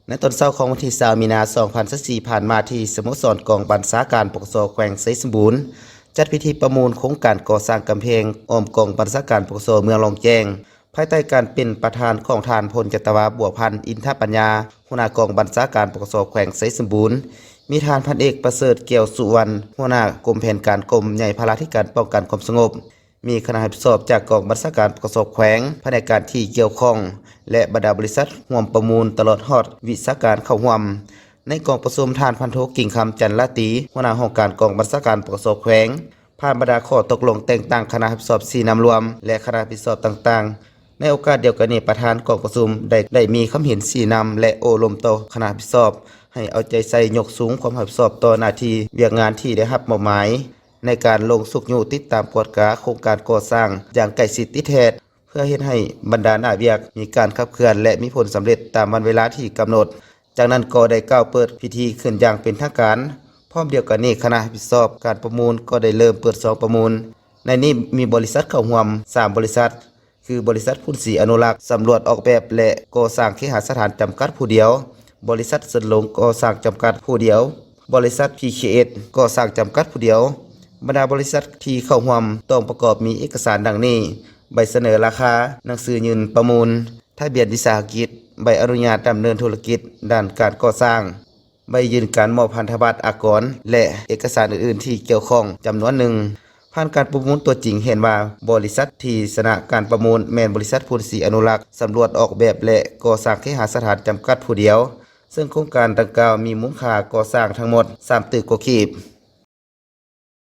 ໃນຕອນເຊົ້າຂອງວັນທີຊາວ ມີນາ ສອງພັນຊາວສີ່ ຜ່ານມາ ທີ່ສະໂມສອນກອງບັນຊາການ ປກສ ແຂວງໄຊສົມບູນ ຈັດພິທີປະມູນໂຄງການກໍ່ສ້າງກຳແພງອ້ອມກອງບັນຊາການ ປກສ ເມືອງລ່ອງແຈ້ງ ພາຍໃຕ້ການເປັນປະທານຂອງທ່ານ ພົນຈັດຕະວາ ບົວພັນ ອິນທະປັນຍາ ຫົວໜ້າກອງບັນຊາການ ປກສ ແຂວງໄຊສົມບູນ, ມີທ່ານ ພັນເອກ ປະເສີດ ແກ້ວສຸວັນ ຫົວໜ້າກົມແຜນການ ກົມໃຫຍ່ພາລາທິການປ້ອງກັນຄວາມສະຫງົບ, ມີຄະນະຮັບຜິດຊອບຈາກກອງບັນຊາການ ປກສ ແຂວງ, ພະແນກການທີ່ກ່ຽວຂ້ອງ ແລະ ບັນດາບໍລິສັດຮ່ວມປະມູນ ຕະຫຼອດຮອດວິຊາການເຂົ້າຮ່ວມ. ໃນກອງປະຊຸມ, ທ່ານ ພັນໂທ ກິ່ງຄຳ ຈັນລາຕີ ຫົວໜ້າຫ້ອງການກອງບັນຊາການ ປກສ ແຂວງ ຜ່ານບັນດາຂໍ້ຕົກລົງແຕ່ງຕັ້ງຄະນະຮັບຜິດຊອບສີ່ນຳລວມ ແລະ ຄະນະຮັບຜິດຊອບຕ່າງໆ. ໃນໂອກາດດຽວກັນນີ້, ປະທານກອງປະຊຸມໄດ້ ໄດ້ມີຄຳເຫັນຊີ້ນຳ ແລະ ໂອ້ລົມຕໍ່ຄະນະຮັບຜິດຊອບ ໃຫ້ເອົາໃຈໃສ່ຍົກສູງຄວາມຮັບຜິດຊອບຕໍ່ໜ້າທີ່ວຽກງານທີ່ໄດ້ຮັບມອບໝາຍ ໃນການລົງຊຸກຍູ້ຕິດຕາມກວດກາໂຄງການກໍ່ສ້າງຢ່າງໃກ້ຊິດຕິດແທດ ເພື່ອເຮັດໃຫ້ບັນດາໜ້າວຽກມີການຂັບເຄື່ອນ ແລະ ມີຜົນສຳເລັດຕາມວັນເວລາທີ່ກຳນົດ. ຈາກນັ້ນກໍໄດ້ກ່າວເປີດພິທີຂຶ້ນຢ່າງເປັນທາງການ. ພ້ອມດຽວກັນນີ້, ຄະນະຮັບຜິດຊອບການປະມູນກໍໄດ້ເລີ່ມເປີດຊອງປະມູນ. ໃນນີ້ມີບໍລິສັດເຂົ້າຮ່ວມສາມບໍລິສັດ ຄື ບໍລິສັດ ພຸນສີອະນຸລັກ ສຳຫຼວດອອກແບບ ແລະ ກໍ່ສ້າງເຄຫະສະຖານ ຈຳກັດຜູ້ດຽວ, ບໍລິສັດ ເຊິນຫຼົງ ກໍ່ສ້າງ ຈຳກັດຜູ້ດຽວ, ບໍລິສັດ ພີເຄເອັສ ກໍ່ສ້າງ ຈຳກັດຜູ້ດຽວ. ບັນດາບໍລິສັດທີ່ເຂົ້າຮ່ວມຕ້ອງປະກອບມີເອກະສານດັ່ງນີ້: ໃບສະເໜີລາຄາ, ໜັງສືຍື່ນປະມູນ, ທະບຽນວິສາຫະກິດ, ໃບອະນຸຍາດດຳເນີນທຸລະກິດດ້ານການກໍ່ສ້າງ, ໃບຢືນການມອບພັນທະບັດອາກອນ ແລະ ເອກະສານອື່ນໆທີ່ກ່ຽວຂ້ອງຈຳນວນໜຶ່ງ. ຜ່ານການປະມູນຕົວຈິງເຫັນວ່າ ບໍລິສັດທີ່ຊະນະການປະມູນແມ່ນບໍລິສັດ ພຸນສີອະນຸລັກ ສຳຫຼວດອອກແບບ ແລະ ກໍ່ສ້າງເຄຫະສະຖານ ຈຳກັດຜູ້ດຽວ, ເຊິ່ງໂຄງການດັ່ງກ່າວມີມູນຄ່າກໍ່ສ້າງທັງໝົດສາມຕື້ກວ່າກີບ.